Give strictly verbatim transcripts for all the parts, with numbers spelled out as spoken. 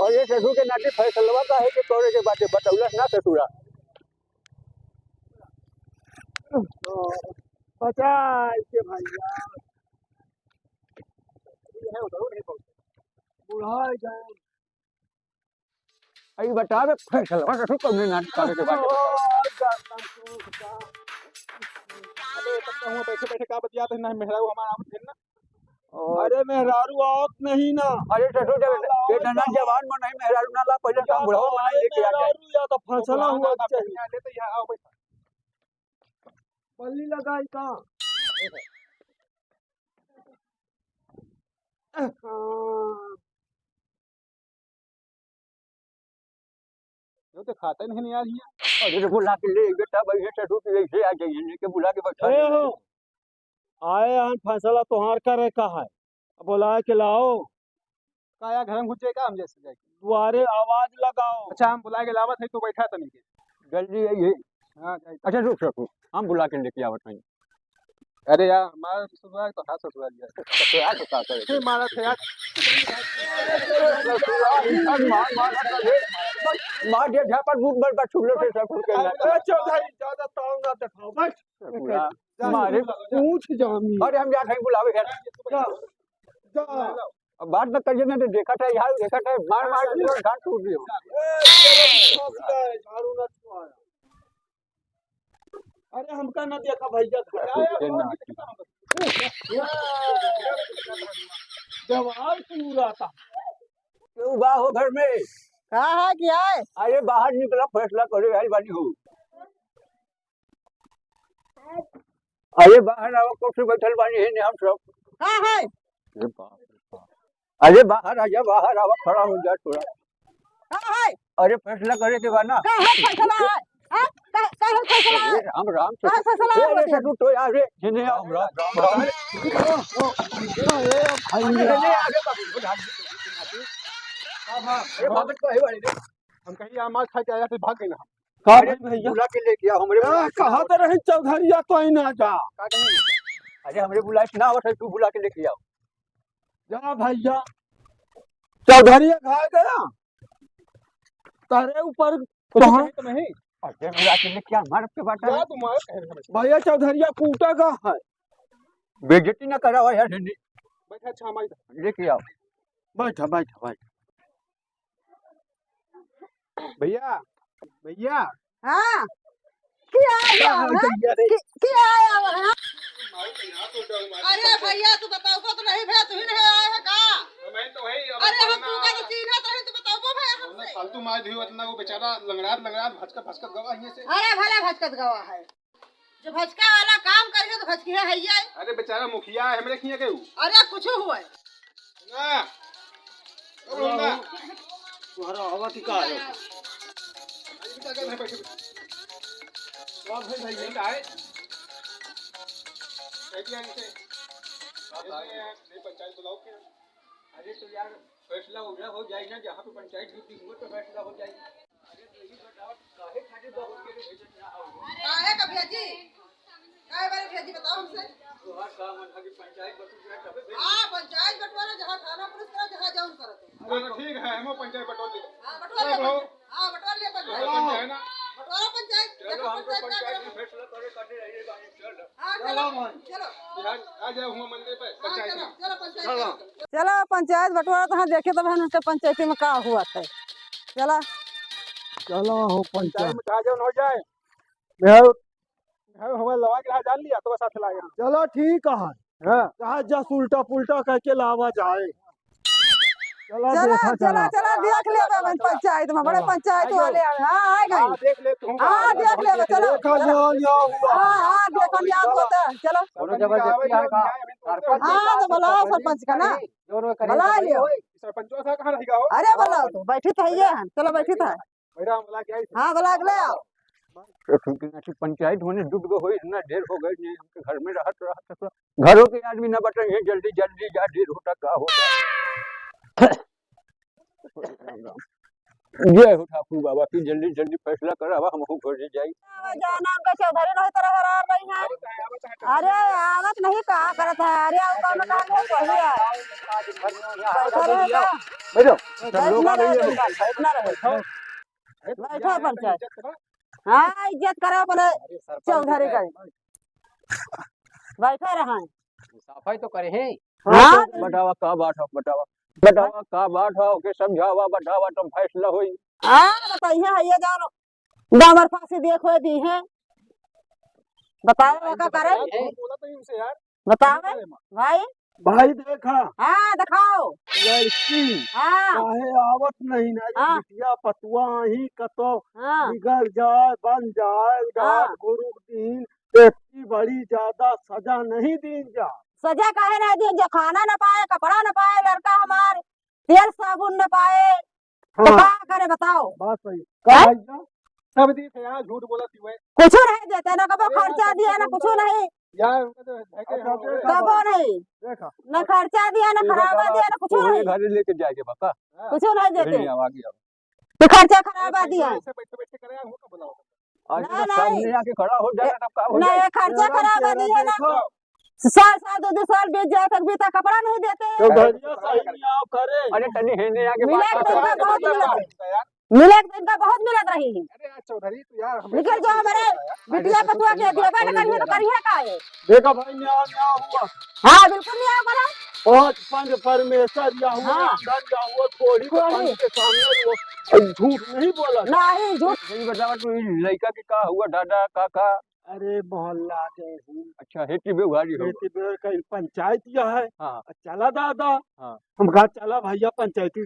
अरे ससुर के नाती फैसलवा काहे के तोड़े के बाटे, बतौलस ना ससुरा। बचाई के भैया। बुढ़ाई जाए। अई बता बे, फैसलवा ससुर कौने नाती करे के बाटे। अरे, तब तो हुआ बैठे बैठे का बतियात है ना, मेहरारू हमार आवत है ना। अरे, मेहरारू आवत नहीं ना। अरे, ससुर जब साला आवत इतना ना। जवान में नहीं मेहरारू ना ला, पहले या काम बुढ़ाओ तो बनाई आए लेके आ जाए। मेहरारू या तो फैसला बुढ़ाओ हुआ ना, चाहिए। ले तो यहाँ आओ, बैठा। बल्ली लगाई का? हाँ। यो तो खाता नहीं यार ये। अरे रे, बुला के ले बेटा, बैठे ससुर के ऐसे आ जाइए, लेके बुला के बैठा ए ले। हो, आए हन फैसला तोहार करे का है, बुला के लाओ। का यार, घर में घुस जाए का हम जैसे जाए? दुआरे आवाज लगाओ। अच्छा, हम बुला के लावत है, तू बैठा तनी के। जल्दी आइए। हाँ, जाए। अच्छा, रुक, रुक, रुक, हम बुला के लेके आवत हैं। अरे यार, हमारा ससुराल तो है ससुराल यार। ससुराल तो का करे? फिर मारा थे यार। ससुराल, इंसान मार, मार, मार, मार, मार दे, झापड़ बूट बल पर छुल्लो से सब कुछ करना। अरे चौधरी, ज्यादा ताव ना दिखाओ, बस। ससुराल, जा, मारे। पूछ जामी। अरे हम जात हैं बुलावे घर। जा, जा। अब बात न करिए ना तो देखा था यार, देखा था, मार, मार के पूरा घाट टूट गया। ए, झाड़ू ना छुआया। अरे हमका ना देखा भैया, घर आया, के ना। जवाब पूरा था। क्यों बा हो घर में? का है, क्या है? अरे बाहर निकला, फैसला करे आइल बानी हो। अरे बाहर आवा, कब से बैठल बानी है हम सब। का है? अरे बाप रे बाप। अरे बाहर आ जा, बाहर आवा, खड़ा हो जा थोड़ा। का है? अरे फैसला करे के बा ना। का है फैसला है? हाँ? का, का है फैसला है? अरे राम राम से। का है फैसला है अरे बता? ससुर तो यार रे, जिन्हें राम राम राम राम। अरे जिन्हें आगे बाबू, भाग। अरे भागत को है वाले रे। हम कहीं यहाँ मार खा के आया, फिर भाग गए ना हम। का अरे, भाई भैया? बुला के लेके आओ, हमरे आ, बुला के कहा आओ। तो रहे चौधरिया तो ही ना जा। का कहीं? अरे, हमरे बुला के ना आवत है, तू बुला के लेके आओ। जा भैया, चौधरिया खा गया। तारे ऊपर कुछ कहाँ? कहे तो नहीं। अरे, बुला के लेके आओ, मार के बाटा। या तो मार कहे हमें। भैया, चौधरिया कूटा का है। बेइज्जती ना करावा यार, नहीं। बैठा, अच्छा, हमारी लेके आओ। बैठा, बैठा, बैठा। भैया, भैया। हाँ। क्या आया हाँ, है? भैया रे। कि-, क्या आया है? अरे भैया, तू बताओ को तो नहीं भैया, तू ही नहीं आया है का? मैं तो वही, अब अरे हम अपना तू का तो चीन्हत रहे, तू बताओ को भैया हमसे। फालतू मार दियो इतना, वो बेचारा लंगड़ात लंगड़ात भचकत भचकत गवा हियां से। अरे भले भचकत गवा है। जो भचका वाला काम करियो तो भचकी है, है ये। अरे बेचारा मुखिया है, हमरे खिया के ऊ। अरे कुछ हुआ है। ना। ओ लोंडा। तुम्हारा आवा की का है? अरे बेटा, बैठे, बैठे। वाह भाई, भाई। नहीं आए। कह दिया इनसे। नहीं पंचायत बुलाओ क्या? अरे तो यार, फैसला उधर हो जाए ना, जहाँ पे पंचायत की टीम हो तो फैसला हो जाए। अरे तो ये बताओ, काहे खातिर बहुत के भेजत ना आओ? काहे का भैया जी? काहे बारे भैया जी बताओ हमसे? तोहार का मन है कि पंचायत बटोर जाए तबे भेज? हाँ, पंचायत बंटवारा जहाँ थाना पुलिस करा, जहाँ जाऊन करा तू। हाँ, तो ठीक है, हम पंचायत बटोर लेंगे। हाँ, बटोर ले चलो। पंचायत। हाँ, बटोर ले पंचायत। चलो, पंचायत है ना? बटोरा पंचायत, चलो, देखो हमको पंचायत का पंचायत में करना। फैसला करे, करने रहिए, बाकी चल। हाँ, चलो, चलो भाई। चलो। बिहार आ जाओ हुआ मंदिर पे, हाँ, पंचायत चलो, में। चलो पंचायत चलो। में। चलो पंचायत बटोरा तो हाँ देखे तब हम पंचायती में का हुआ था। चला। चलो हो पंचायत पंचायत। में कहा जाओ न हो जाए। बिहार घर हमारे लवा के यहाँ जान लिया तो साथ लागे। चलो ठीक है। हाँ। चाहे जस उल्टा पुल्टा करके लावा जाए। चलो चला, देखा चला, चला। चला, देख लेबे अपन पंचायत में, बड़े चलो। पंचायत आइयो। वाले आवे। हाँ, आ गए। हाँ, देख ले तू। हाँ, देख लेबे, चलो। देखा जाओ, जाओ। हाँ, हाँ, देखा जाओ, होता है, चलो। कोनो जबरदस्ती है का? हाँ, तो बुलाओ सरपंच का ना। जोर में करिए बुला तो लियो। सरपंचवा साहब कहाँ रहेगा हो? अरे बुलाओ तो, बैठी तो है ये हम। चलो, बैठी तो है। मेरा हम बुला के आई थी। हाँ, बुला के ले आओ। तो ठीक है, ठीक, पंचायत होने जुट गए हो, इतना देर हो गए, नहीं हमके घर में रहत, रहत, रहत, घरों के आदमी ना बटे हैं, जल्दी, जल्दी जा, देर होता, का होता। जय हो ठाकुर बाबा की, जल्दी जल्दी फैसला करावा, हमहू घर जाई। जाना उनका चौधरी नहीं तो हरार रही है। अरे आवत नहीं, का करत है? अरे आओ, कौन काम है, वही है। बैठो, बैठो। बैठो, सब लोग आ गए हैं। बैठना रहे। बैठो पंचायत। हाँ, इज्जत करो बोले चौधरी का। बैठे रहे। सफाई तो करे हैं। हाँ। बतावा का बात है, बतावा। बतावा का बात है, ओके समझावा, बतावा तो फैसला होई। हाँ, बताइए, है ये जानो। डामर फांसी दिए खोए दी है। बताओ, का करे? बताओ भाई। भाई देखा। हाँ, दिखाओ। लड़की हाँ। काहे आवत नहीं ना, हाँ। बिटिया पतुआ ही कतो हाँ। बिगड़ जाए, बन जाए, हाँ। डांट गुरुक दीन, इतनी बड़ी ज्यादा सजा नहीं दीन जा। सजा काहे नहीं दीन जा? खाना न पाए, कपड़ा न पाए, लड़का हमार तेल साबुन न पाए, तो हाँ। का करे बताओ? बात सही। हैं? का भैया? सब दी थे यार, झूठ बोलत ही हुए। कुछ नहीं देते, ना कबो अरे यार, खर्चा सब दिया, ना कुछ कुछ नहीं। यार, उनका तो है कि अच्छा, हम देखा कबो बात। नहीं। देखा। ना खर्चा दिया, ना ये खराबा बताओ, दिया, ना कुछ तोहरे नहीं। घरे लेके जाके बता। हाँ। कुछ नहीं देते। यही आवाज आओ। तो खर्चा खराबा दिया। ऐसे बैठे बैठे करे, हमको बुलाओ। आज ना, तो सामने नहीं। आके खड़ा हो जाना, ए, तब का हो नहीं, जाए? खर्चा खराबा दिया ना। देखो। साल, साल, दो, दो साल बीत जाए, तक भी तक कपड़ा नहीं देते। तो घरिया सही नहीं आओ करे। अरे तनी हेने आके मिले बात तो इनका कर। बहुत मिलत, मिले तो इनका बहुत मिलत रही है। अरे यार चौधरी, तू यार हमें निकल जाओ मेरे बिटिया पतुआ के दिया, बात नहीं करिए तो करिए का है? देखा भाई, न्याय, न्याय हुआ। हाँ, बिल्कुल न्याय करो। पाँच पंच परमेश्वर या हुआ, हाँ। अंदर या हुआ, थोड़ी तो कोई। पंच के सामने वो झूठ नहीं बोला। नहीं, झूठ। सही बतावा, तू ई लइका के का हुआ, दादा, काका? अरे मोहल्ला के ही। अच्छा, हेती बेवहारी हो। हेती बेवहारी का पंचायत यह है। हाँ। चला दादा। हाँ। हम कहा चला भैया पंचायती,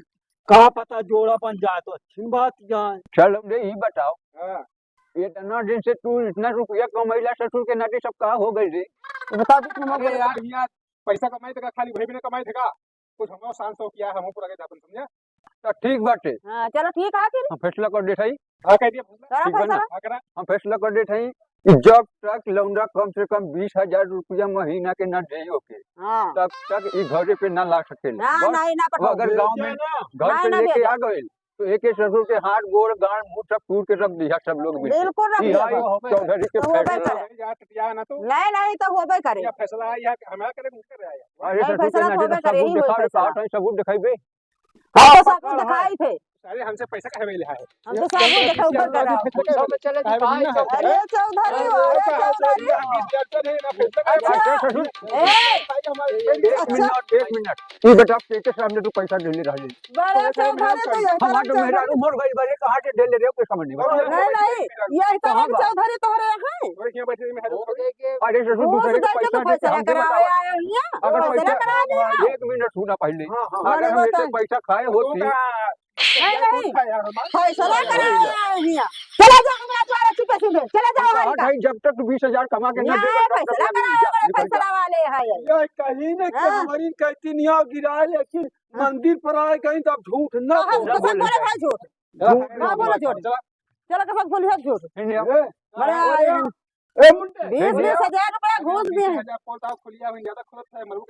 का पता जोड़ा बन जाए तो अच्छी बात यह है। चल हमरे ई बताओ। हाँ। इतना दिन से तू इतना रुपया कमैला ससुर के नाते सब का हो गइल रे? बता दे तुम अरे यार, हियाँ पैसा कमाई तो खाली भाई बिना कमाई थे का? कुछ हमरो शान शौक किया है, हमहू पूरा के अपन समझा। तो ठीक बाटे। हाँ, चलो ठीक है फिर। हम फैसला कर देत हई। हाँ, कह दिया फैसला। करा ठीक बा ना? फैसला। हाँ, करा। हम फैसला कर देत हई कि जब तक लौंडा कम से कम बीस हजार रुपया महीना के ना दे ओके, हाँ। तब तक ई घरे पे ना ला सकेला। ना, बस, नहीं, ना वो अगर पठाओ। गाँव में ना। घर नहीं, पे ना लेके बेटा। आ गइल, तो एके ससुर के हाथ, गोड़, गांड, मुंह सब तूर के रख दिया सब लोग मिलके। बिल्कुल रख ई दिया। आई चौधरी के तो होबे फैसला। करे। या टटिया ना तो। नहीं, नहीं, तो होबे करे। या फैसला आई है, हमारा करे, उनके करे आया। अरे नहीं, ससुर फैसला के तो नाते होबे सब करे, सबूत यही होई दिखा रे, फैसला। कहा था सबूत दिखाइबे? हम तो सबूत दिखाई थे। अरे हमसे पैसा काहे ले है? हम तो सबूत दिखा ऊपर करा। पैसा में चले दिखाई दिखाई ना। अरे चौधरी, अरे अरे चौधरी। बीस हजार तो नहीं ना, फैसला करे। अच्छा। ए, एक मिनट, एक मिनट। ई बताओ, के के सामने तू पैसा देले रहले? बड़े चौधरी तो यही हमार तो मेहरारू मर गई बारे, कहाँ से देले रे, कोई समझ नहीं बा। नहीं, नहीं, यही तो कहाँ बा? चौधरी तोहरे यहाँ है। अरे ससुर, घूस दूसरे दे के पैसा दे के हम देबे करावे आए हैं, अगर पैसा पैसा ना करावे। एक मिनट सुना पहले। हाँ, हाँ। अगर हम ऐसे पैसा खाए होती, नहीं, नहीं। फैसला करावे आए हैं। चला जाओ, हमारा द्वारा चुपे से उधर। चला जाओ, हम कहा था, जब तक तू बीस हजार कमा के ना देबे, तब तक फैसला करावे, फैसला वाले हैं। ये कहीं ना कि हाँ। हमारी कहती नहीं आओ गिराए, लेकिन मंदिर पर आए कहीं तब झूठ ना बोले। हाँ, बोले भाई झूठ। झूठ ना बोले। चला, कसम खोली है झूठ। नहीं, नहीं। बड़े आए हैं। ए, मुंडे। बीस बीस हजार रुपया घूस दिए हैं।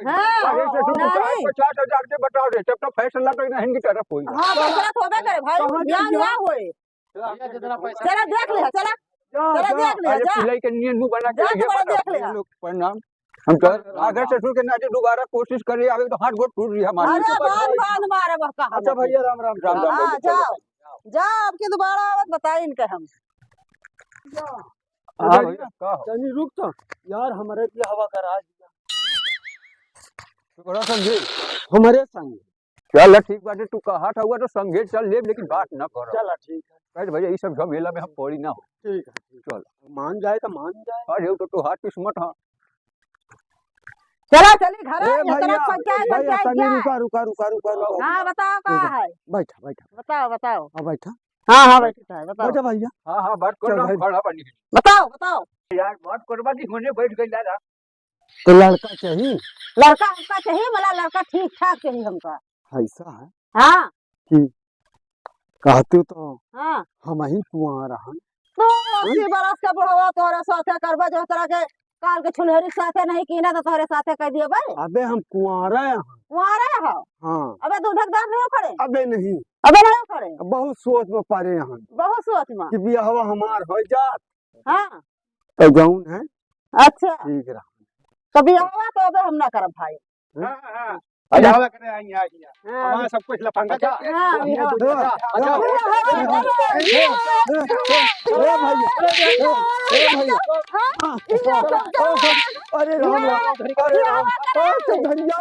हाँ, अरे, तो तू नहीं। पचास हजार के बता दे, तब तो फैसला तो नहीं की तरफ होई। हाँ, फैसला तो होबे करे भाई, कहाँ न्याय, न्याय होए। चला देख ले, चला। चला देख ले, अरे, जा। पिलाई के नियन मुंह बना के जा, रहिए, तुम्हारा बता। देख ले। प्रणाम। हम तो अगर ससुर के नाते दोबारा कोशिश करे, आवे तो हाथ गोड़ टूट रही हमारे। अरे, बांध, बांध मारे, बस कहा अच्छा भैया, राम, राम, राम, राम। हाँ, जाओ, जाओ, अब के दोबारा आवत बताई इनके हम। हाँ भैया, का हो? तनी रुक तो, यार, हमरे बियाहवा करा दिया। केकरा संगे? हमरे संगे। चल, ठीक बाटे, तू कहत हउआ तो संगे चल लेब, लेकिन बात ना कर। चला, ठीक है। कहे भैया, ई सब झमेला में हम पड़ी ना हो। ठीक है, ठीक है। चल। मान जाए तो मान जाए। अरे, वो तो तोहार किस्मत है। चला, चली घर, ए, इतना भैया, पंचायत, भैया, पंचायत तनी क्या है? रुका, रुका, रुका, रुका, रुका। हाँ, बताओ, का रुका। है? बैठा, बैठा। बताओ, बताओ। हाँ, बैठा। हाँ, हाँ, बैठा है, बताओ। बैठा भैया। हाँ, हाँ, बात कर चल रहा हूँ, भाई। खड़ा बनी। बताओ, बताओ। यार, बात करवा दी, होने बैठ गई यार। तो लड़का चाहिए? लड़का हमका चाहिए, बोला लड़का ठीक ठाक चाहिए हमका। ऐसा है हाँ। कि कहते तो हाँ। हम ही कुआं रहन। तो अस्सी बरस के बुढ़वा तोहरे साथे करबा, जो तरह के काल के छुलहरी के साथे नहीं कीना तो तोहरे साथे कह दिए बे। अबे हम कुंवारा हैं। कुंवारा हो? हाँ। अबे दूधक दार नहीं उखड़े? अबे नहीं। अबे नहीं करे। बहुत सोच में परे हन। बहुत सोच में। कि बियाहवा हमार हो जात। हाँ। तो जौन है। अच्छा। ठीक रहा। तो बियाहवा तो अबे हम ना करब भाई। हाँ, हाँ। अरे। बियाहवा करे आई, आई, आई। हाँ। हमारा सब कुछ लफंगा का। हाँ, ये बियाहवा। दो, दो। ए भैया, ए, ए भैया। हाँ, अरे राम, अरे राम, अरे धनिया।